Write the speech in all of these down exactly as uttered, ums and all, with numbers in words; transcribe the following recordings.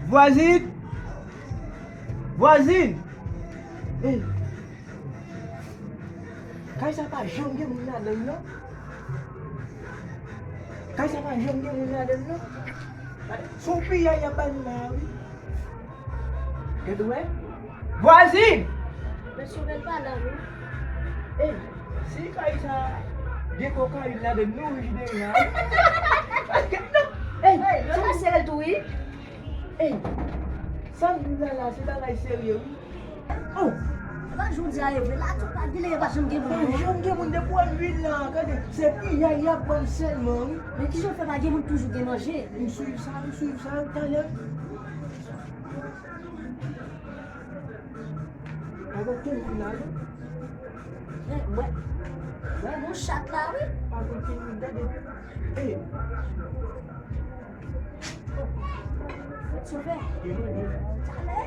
Vwazin! Vwazin! Ey! Kay sa pa janm gen moun ladan l, non. Kay sa pa janm gen moun ladan l, non. Se yon piyay y ap ba nou la a, wi. Gad ou wè. Vwazin! Mesye Obèl pa la, non. Ey, si kay sa gen kokayin ladan l, nou rich deja, wi. Ey, yo ta sere l tou, wi. Ey, sa m di w la la, se bagay serye, wi. Oh! Epa jodi a e vre, la tou pa gen lè, pa janm gen moun. Pa janm gen moun depi w al vin la, gade, se piyay y ap ban m sèlman, wi. Men kijan w fè pa gen moun toujou gen manje? M swiv sa, m swiv sa, talè. Pa gen okenn moun la, non. Men, mwen, mwen gon chat la, wi. Pa gen okenn moun, gade. Ey! Sovè. Talè.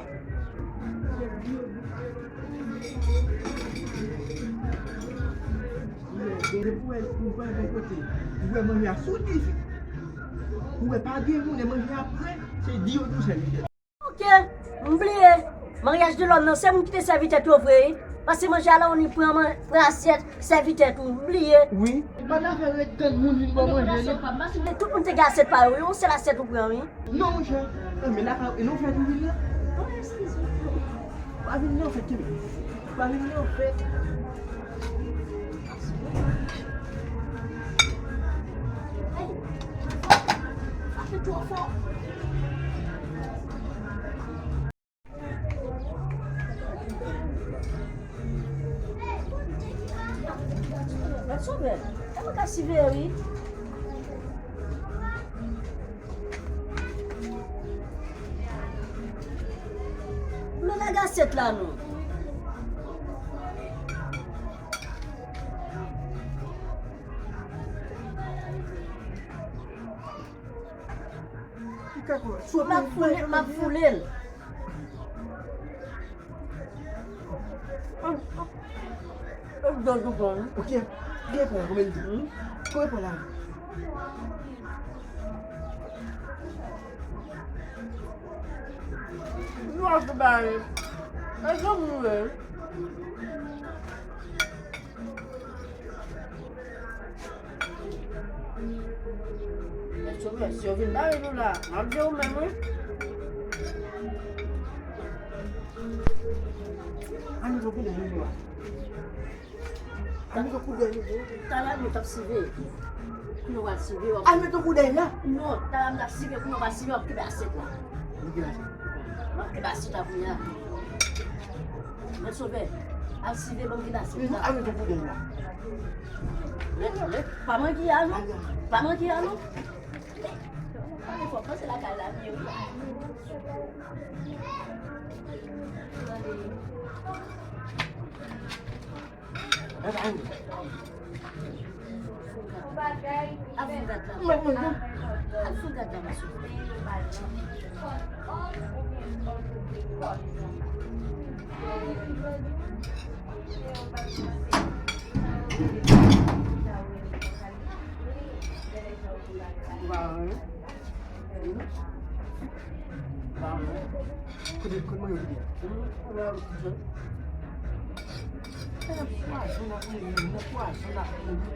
Depi w wè, ou pa gen kote. Ou wè manje a sou dife. Ou wè pa gen moun, e manje a prè. Se di yo tou sèl. Ok, m bliye. Maryaj de lòm nan, se moun ki te sèvi tèt yo vre, wi. Pase manje a la, ou ni pran man-, pran asyèt, sèvi tèt ou, m bliye. Wi. Pa nan fè ret tann moun vin ban manje, non. Tout moun te gen asyèt pa yo, wi. Yon sèl asyèt ou pran, wi. Non, monchè. Ann, men la, e nou fèt ou vin la? Oh, excuse me. Pa vin nan fèt, kenbe. Pa vin nan fèt. Hey, frape twò fò. Mèt Sovè, e mwen k ap siveye, wi. Men lage asyèt la non. M ap foule, m ap foule l. Ou dòz ou pran, wi. Ok. Gen pran, kòman l di? Kòman pran la? Nou ap bare. E janm nou ye. Mesye, mesye, vin bare nou la. M ap di ou menm, wi. Ann, nou konnen nou la. Al met yon kout dèy nou, bro. Talè nou t ap siveye. Kounye a w al siveye, w ap... Al met yon kout dèy la. Non, talè m t ap siveye, kounye a w al siveye, w ap kenbe asyèt la. Ou kenbe asyèt. W ap kenbe asyèt la kounye a. Mèt Sovè, al siveye, ban m kenbe asyèt la. Al met yon kout dèy la. Lè, lè, pa manke a non. Pa manke a non. Pale fò, panse lakay la, wi. Al fè gad la. Al fè gad la, mesye. Kote, kote mwen yo te ye? Nan pwason n ap mouri, nan pwason n ap mouri.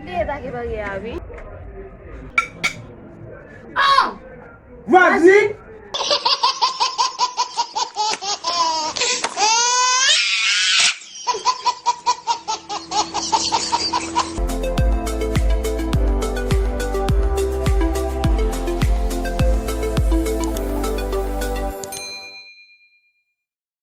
Bliye pake baryè a, wi. Ah! Vwazin!